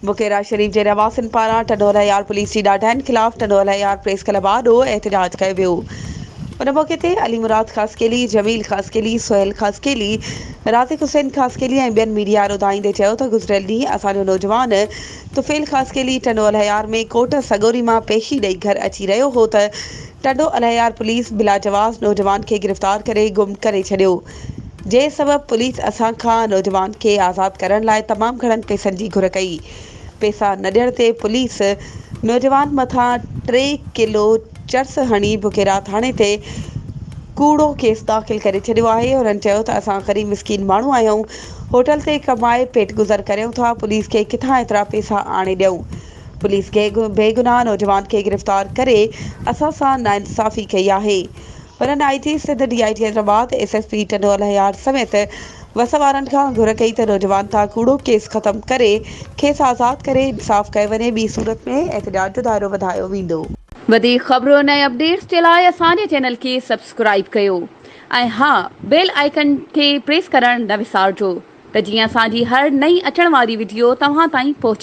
بڪيرا شريف جي رهواسين پاران ٽنڊوالهيار پوليس جي ڏاڍاين خلاف ٽنڊوالهيار پريس ڪلب آڏو احتجاج ڪيو ويو. ان موقعي تي علي مراد خاصخيلي، جميل خاصخيلي، سهيل خاصخيلي، رازق حسين خاصخيلي ۽ ٻين ميڊيا آڏو دانهيندي چيو ته گذريل ڏينهن اسان جو نوجوان طفيل خاصخيلي ٽنڊو الهيار ۾ ڪوٽ سڳوري مان پيشي ڏئي گهر اچي رهيو هو ته ٽنڊو الهيار پوليس بلاجواز نوجوان کي گرفتار ڪري گم ڪري ڇڏيو جنهن سبب پوليس اسان کان نوجوان کي آزاد ڪرڻ لاء تمام گهڻن پئسن جي گهر ڪئي. پئسا نه ڏيڻ تي پوليس نوجوان مٿان ٽي ڪلو چرس هڻي بڪيرا ٿاڻي تي ڪوڙو ڪيس داخل ڪري ڇڏيو آهي. هنن چيو ته اسان غريب مسڪين ماڻهو آهيون هوٽل تي ڪمائي پيٽ گذر ڪريون ٿا پوليس کي ڪٿان ايترا پئسا آڻي ڏيون. پوليس بيگناهه نوجوان کي گرفتار ڪري اسان سان ناانصافي ڪئي آهي. هنن I G Sindh, D I G Hyderabad, S S P Tando Allahyar سميت وس وارن کان گهر ڪئي ته نوجوان تان ڪوڙو ڪيس ختم ڪري کيس آزاد ڪري انصاف ڪيو وڃي ٻي صورت ۾ احتجاج جو دائرو وڌايو ويندو. وڌيڪ خبرن ۽ اپڊيٽس جي لاء اسان جي چينل کي سبسڪرائيب ڪيو ۽ ها بيل آئيڪن کي پريس ڪرڻ نه وسارجو ته جيئن اسان جي هر نئين اچڻ واري وڊيو توهان تائين پهچي.